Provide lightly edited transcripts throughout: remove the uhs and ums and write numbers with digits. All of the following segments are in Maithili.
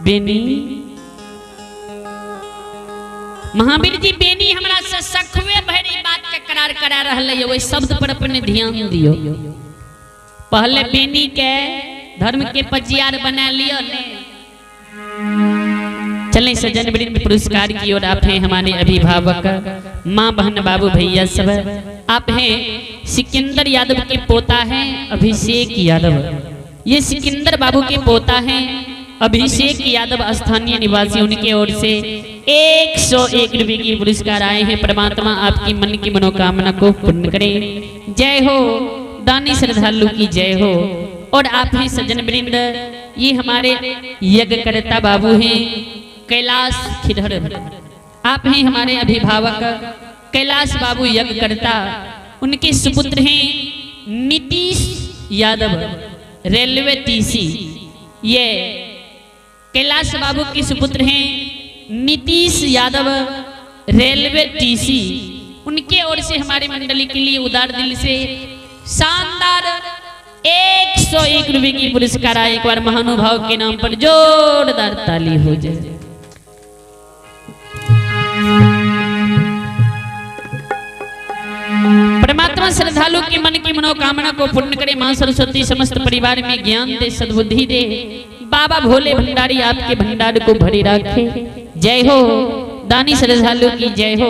बेनी महावीर जी बेनी हमरा से सखवे भरि बात के करार करा रहले है, ओहि शब्द पर अपने ध्यान दियो। पहले बेनी के धर्म के पजियार बना लियो ने। चलें सज्जन वृंद पुरस्कार की ओर। आप हैं हमारे अभिभावक माँ बहन बाबू भैया सब। आप हैं सिकंदर यादव के पोता हैं अभिषेक यादव। ये सिकंदर बाबू के पोता हैं अभिषेक यादव, स्थानीय निवासी। उनके ओर से 101 रुपये की पुरस्कार आए हैं। परमात्मा आपकी मन की मनोकामना को पूर्ण करे। जय हो दानी श्रद्धालु की जय हो। और आप हैं सज्जन वृंद, ये हमारे यज्ञकर्ता बाबू हैं कैलाश खिदहर। आप हैं हमारे अभिभावक कैलाश बाबू यज्ञकर्ता। उनके सुपुत्र हैं नीतीश यादव, रेलवे टीसी। ये कैलाश बाबू के सुपुत्र हैं नीतीश यादव, रेलवे टीसी। उनके ओर से हमारे मंडली के लिए उदार दिल से शानदार 101 रुपए की पुरस्कार आए। एक बार महानुभाव के नाम पर जोरदार ताली हो जाए। परमात्मा श्रद्धालु के मन की मनोकामना को पूर्ण करे। मां सरस्वती समस्त परिवार में ज्ञान दे, सद्बुद्धि दे। बाबा भोले भंडारी आपके भंडार को भरे रखे। जय हो दानी श्रद्धालु की जय हो।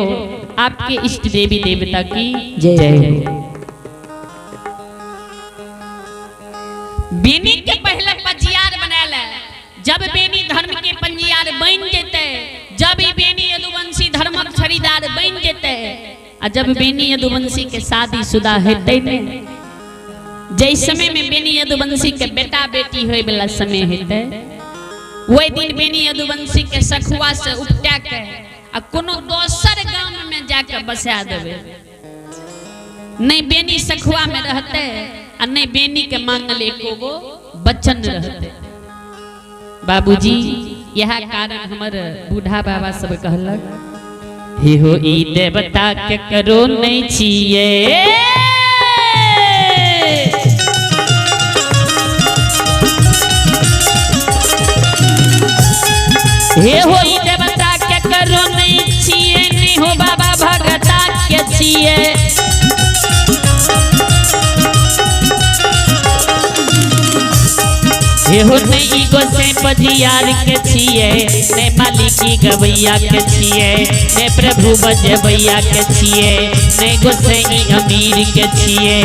आपके इष्ट देवी देवता की जय हो। बेनी के पहले पंजियार बनाल। जब बेनी धर्म के पंजियार बन जेते, जब ई बेनी यदुवंशी धर्मक छड़ीदार बन जेते, आ जब बेनी यदुवंशी के शादी शुदा हेतै ने, जै समय में बेनी यदुवंशी के बेटा बेटी होय वाला समय हेतै, वही दिन बेनी यदुवंशी के सखुआ से उपटा के आ कोनो दोसर गाम में जाके बसा देबै। नहीं बेनी सखुआ में रहते आ नहीं बेनी के मांगल एको गो बचन रहते। बाबूजी यह कारण हमर बूढ़ा बाबा सब कहलक, हे हो ई देवता के करो नहीं छिए। हे हो ई देवता के करो नहीं छिए, नहीं हो बाबा भगता के छिए। हे हो नहीं गोसे पजियार के छिए, ने मालिकी गवैया के छिए, ने प्रभु बजबैया के छिए, ने गोसे अमीर के छिए,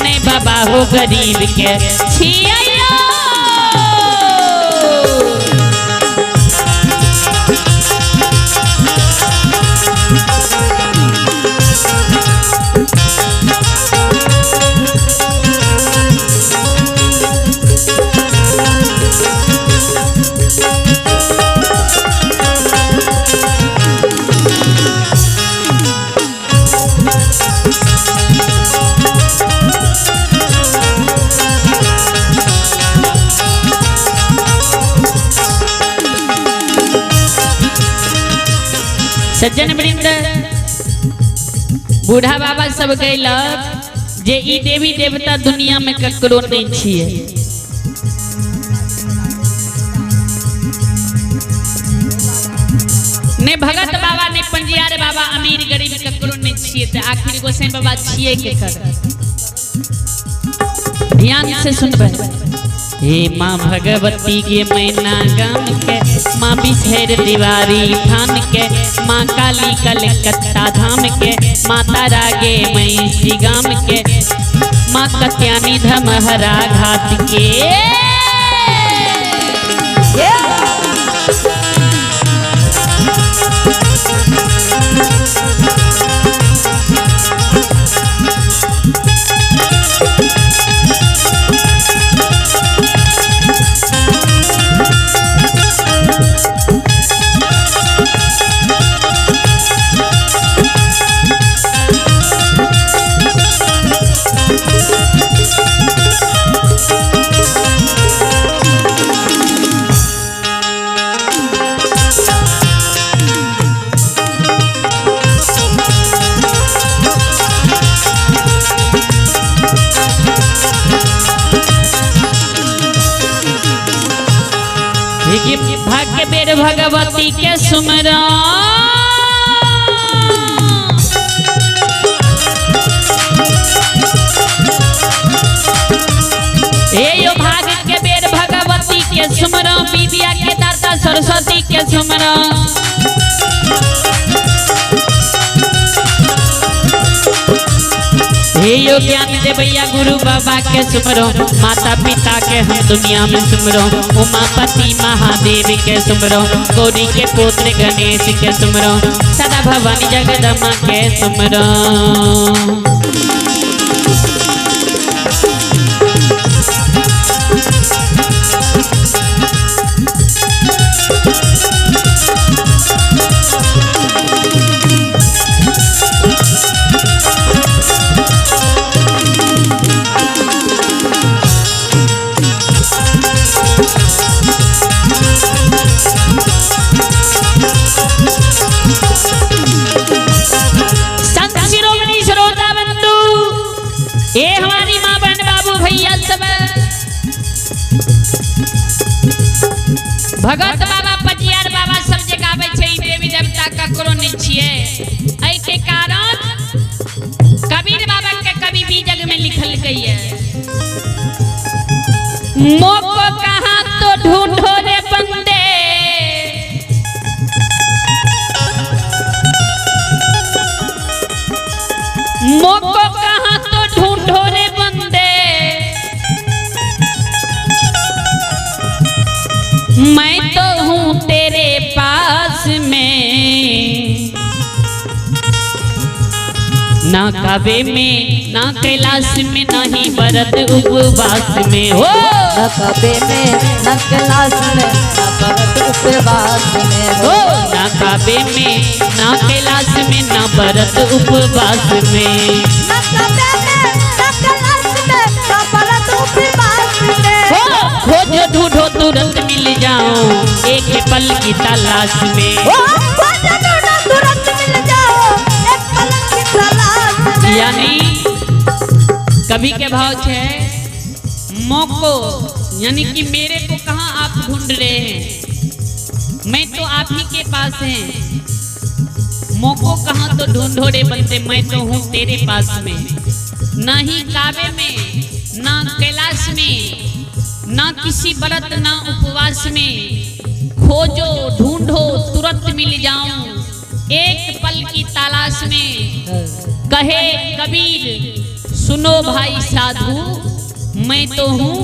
ने बाबा हो गरीब के छिए। सज्जन वृंद, बूढ़ा बाबा सब गैलक जे ई देवी देवता दुनिया में ककरो नहीं छिए। ने भगत बाबा ने पंजियार बाबा अमीर गरीब ककरो नहीं छिए, तो आखिर गोसाई बाबा छिए के कर। ध्यान से सुनबै। हे माँ भगवती के मैना गाम के, माँ बिछेर दीवारी थान के, माँ काली कलकत्ता धाम के, माँ तारा गे महिषी गाम के, माँ कत्यानी धमहरा घाट के। भगवती के सुमरा। हे यो भाग के बेर भगवती के सुमरो, विद्या के दाता सरस्वती के सुमरो। हे यो ज्ञान देवैया गुरु बाबा के सुमरो, माता पिता के हम दुनिया में सुमरो, उमापति महादेव के सुमरो, गौरी के पुत्र गणेश के सुमरो, सदा भवानी जगदम्बा के सुमरो। संत शिरोमणि श्रोता बंधु, ये हमारी माँ बहन बाबू भैया सब, भगत बाबा पजियार बाबा सब जे गाबै छै देवी देवता ककरो नहि छियै। एहि के कारण कबीर बाबा के कवि भी जग में लिखल गई है, मोको कहाँ तो ढूंढो रे बंदे, मोको कहाँ तो ढूंढो रे बंदे, मैं तो हूँ तेरे पास में, ना काबे में ना कैलाश में, ना ही व्रत उपवास में हो, न काबे में न कैलाश में, न व्रत उपवास में हो, ना काबे में ना कैलाश में, ना व्रत उपवास में, न काबे में न कैलाश में, न व्रत उपवास में हो। खोजो ढूंढो तुरंत मिल जाओ, एक पल की तलाश में हो, खोजो ढूंढो तुरंत मिल जाओ, एक पल की तलाश में। यानी कवि के भाव छे मोको, यानी कि मेरे को कहाँ आप ढूंढ रहे हैं, मैं तो आप ही के पास हैं। मोको कहाँ तो ढूंढो रे बंदे, मैं तो हूँ तेरे पास में, ना ही काबे में ना कैलाश में, ना किसी व्रत ना उपवास में, खोजो ढूंढो तुरंत मिल जाऊं, एक पल की तलाश में। कहे कबीर सुनो भाई साधु, मैं तो हूँ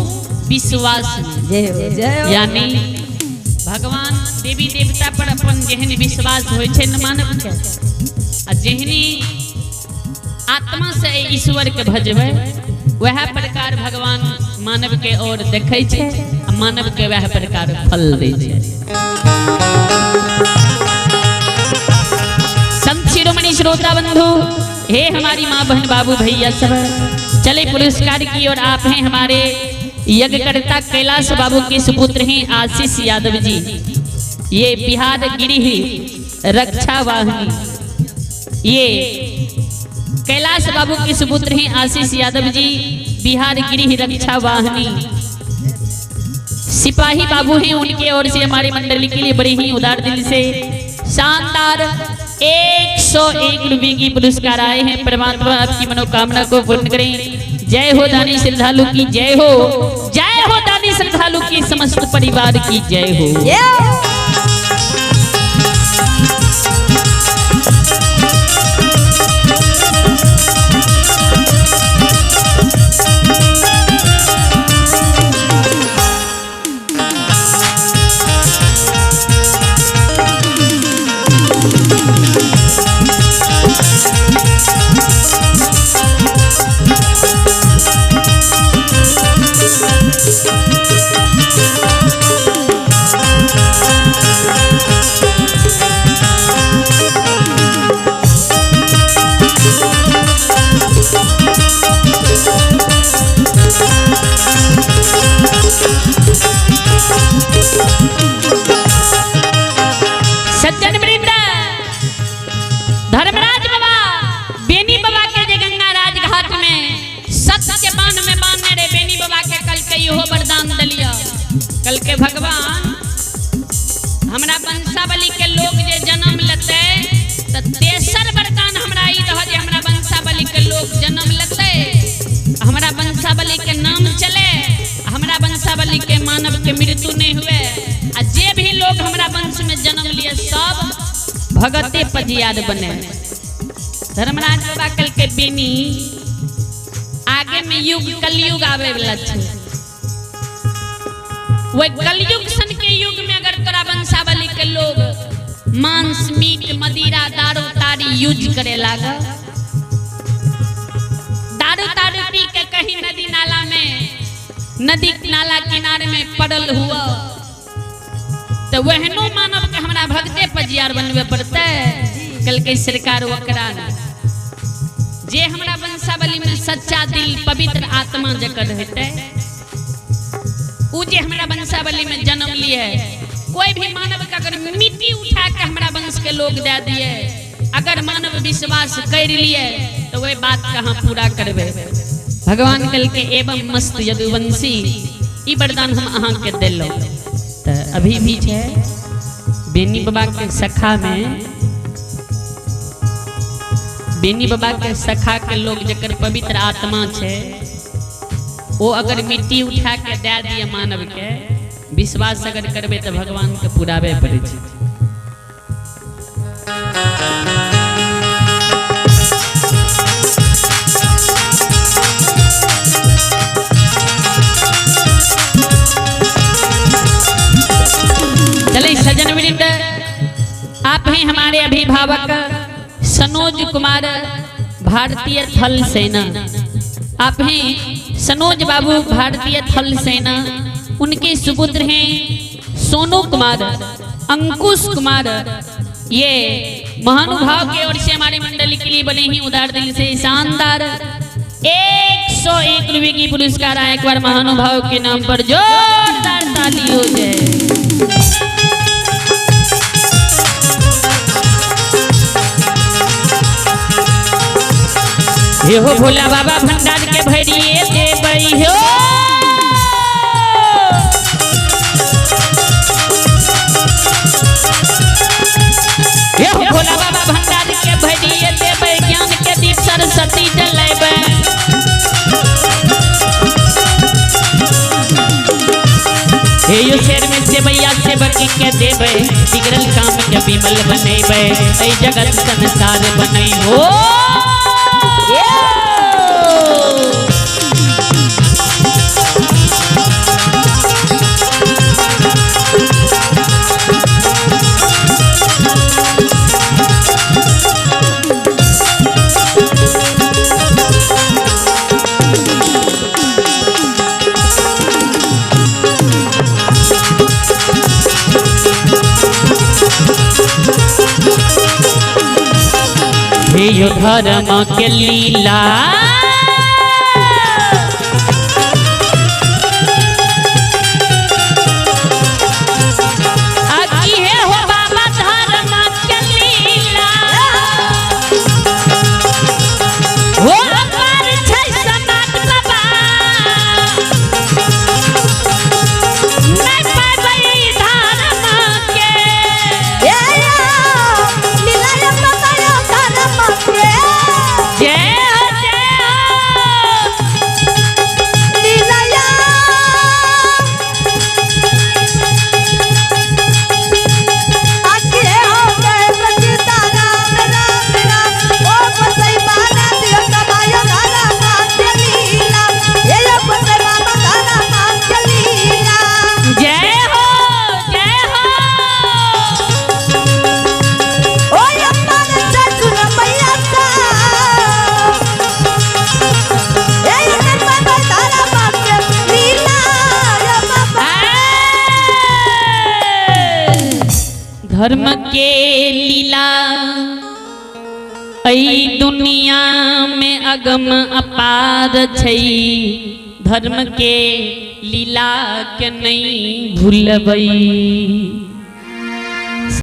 विश्वास में। जय हो, जय हो। यानी भगवान देवी देवता पर अपन जेहन विश्वास होइ छै न मानव के, आ जेहनी आत्मा से ईश्वर के भजबै वह प्रकार भगवान मानव के और देखै छै, आ मानव के वह प्रकार फल दै छै। संत शिरोमणि श्रोता बंधु, हे हमारी माँ बहन बाबू भैया सब, चले पुरस्कार की ओर। आप हैं हमारे यज्ञकर्ता कैलाश बाबू के सुपुत्र हैं आशीष यादव जी, ये बिहार गृह रक्षा वाहिनी, ये कैलाश बाबू के सुपुत्र हैं आशीष यादव जी, बिहार गृह रक्षा वाहिनी सिपाही बाबू हैं, उनके ओर से हमारे मंडली के लिए बड़े ही उदार दिल से शानदार 101 रुपये की पुरस्कार आए हैं। परमात्मा आपकी मनोकामना को पूर्ण करें। जय हो दानी श्रद्धालु की जय हो, जय हो दानी श्रद्धालु की समस्त परिवार की जय हो। भगते पजियार बने। धर्मराज बाबा कल के बेनी आगे में युग कलयुग आवे वाला छै। वह कलयुग सन के युग में अगर तोरा वंशावली के लोग मांस मीट मदिरा दारू तारी यूज करे लागा, दारू तारू पी के कहीं नदी नाला में, नदी नाला किनारे में पड़ल हुआ, तो वहनो मानव के हमरा भगते पजियार बनवे पड़ते। कल के सरकार वकरा जे हमरा वंशावली में सच्चा दिल पवित्र आत्मा जकर रहते, उ जे हमरा वंशावली में जन्म लिए, कोई भी मानव का अगर मिट्टी उठा के हमरा वंश के लोग दे दिए, अगर मानव विश्वास कर लिए तो वह बात कहाँ पूरा करबे। भगवान कल के एवं मस्त यदुवंशी ई वरदान हम अहाँ के देलो। तो अभी भी है बेनी बाबा के सखा में, बेनी बाबा के सखा के लोग जकर पवित्र आत्मा छे, वो अगर मिट्टी उठा के दे दिए मानव के, विश्वास अगर करबे तो भगवान के पुरावे पड़े छे। चले सजन वृंद, आप हैं हमारे अभिभावक सनोज कुमार भारतीय थल सेना। आप हैं सनोज बाबू भारतीय थल सेना, उनके सुपुत्र हैं सोनू कुमार, अंकुश कुमार। ये महानुभाव के ओर से हमारे मंडली के लिए बने ही उदार दिल से शानदार 101 रुपये की पुरस्कार आए। एक बार महानुभाव के नाम पर जोरदार ताली हो जाए। हे हो भोला बाबा भंडार के भरिए देबै हो। हे हो भोला बाबा भंडार के भरिए देबै, ज्ञान के दीप सरस्वती जलेबै। हे यो शेर में सेवैया सेवक के देबै, बिगड़ल काम के विमल बनेबै, ऐ जगत संसार बनै हो। हे यो धर्म के लीला आकी है हो बाबा धर्म के लीला हो अपार छै समाज बाबा, नहीं पाबै धर्म के। जय हो जय हो। जय हो जय हो। धर्म के लीला ऐ दुनिया में अगम अपार छै, धर्म के लीला के नहीं भूलबै।